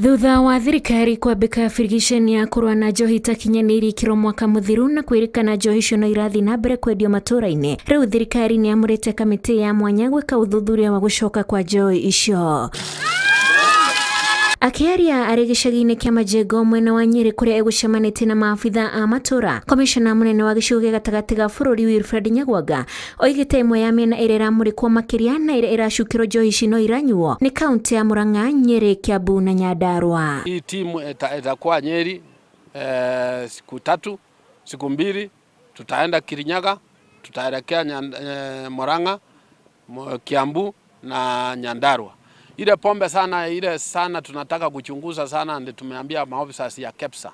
Thutha wa thirikari kwambĩka birigiceni ya kũrũa na njohi itakinyanĩirie ikĩro mwaka mũthiru na kwĩrĩkana njohi icio no irathiĩ na mbere kwendio matũra-inĩ, rĩu thirikari nĩ yamũrĩte kamĩtĩ ya mwanya gwĩka ũthuthuria wa gũcoka kwa njohi icio. Akĩaria arĩ gĩcagi-inĩ kĩa Majengo mwena wa Nyĩrĩ kũrĩa egũcemanĩtie na maabitha a matũra, komishona mũnene wa gĩcigo gĩa gatagatĩ ga bũrũri Wilfred Nyagwanga oigĩte ĩmwe ya mĩena ĩrĩa ĩramũrĩkwo makĩria na ĩrĩa ĩracukĩrwo njohi ici no iranyuo nĩ kaunti ya Murang'a, Nyĩrĩ, Kiambu na Nyandarua. Hii timu itakuwa Nyeri siku tatu, siku mbili tutaenda Kirinyaga, tutaelekea Murang'a, Kiambu na Nyandarua. Ile pombe sana, ile sana tunataka kuchunguza sana, ndio tumeambia maofisa ya KEPSA.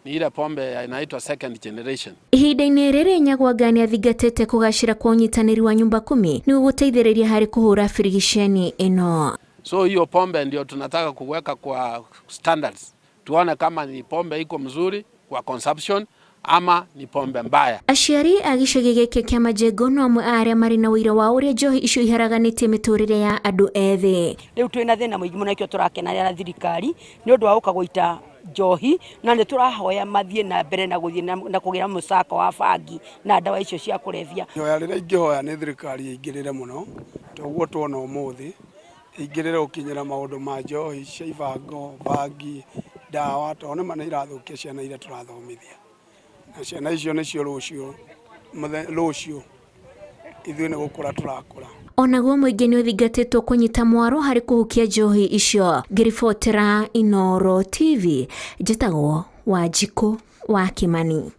Ni ile pombe inaitwa second generation. Ihinda-inĩ rĩrĩ Nyagwanga nĩathingatĩte kũgacĩra kwa ũnyitanĩri wa nyumba kumi nĩguo gũteithĩrĩria harĩ kũhũra birigiceni ĩno. So hiyo pombe ndio tunataka kuweka kwa standards. Tuone kama ni pombe iko mzuri kwa consumption ama ni pombe mbaya. Aciari a gĩcagi gĩkĩ kĩa Majengo no amwe a arĩa marĩ na ũira wa ũrĩa njohi icio iharaganĩtie mĩtũrĩre ya andũ ethĩ. Rĩu twĩna thĩna mũingĩ mũno nĩkĩo tũrakenanĩra na thirikari nĩ ũndũ wa gũka gũita njohi, na nĩ tũrahoya mathiĩ na mbere na gũthiĩ na kũgĩra mũcako wa bangi na ndawa icio cia kũrebia. Ihoya rĩrĩa ingĩhoya nĩ thirikari ĩingĩrĩre mũno, toguo tuona ũmũthĩ ĩingĩrĩre gũkinyĩra maũndũ ma njohi cia ibango, bangi, ndawa, tondũ nĩma nĩ irathũkia ciana iria tũrathomithia. Na ciana icio nĩcio rũciũ, rũciũ ithuĩ nĩ gũkũra tũrakũra. Onaguo mũingĩ nĩ ũthingatĩtwo kũnyita mwaro harĩ kũhukia njohi icio. Ngĩribotera Inooro TV, njĩtagwo Wanjikũ wa Kimani.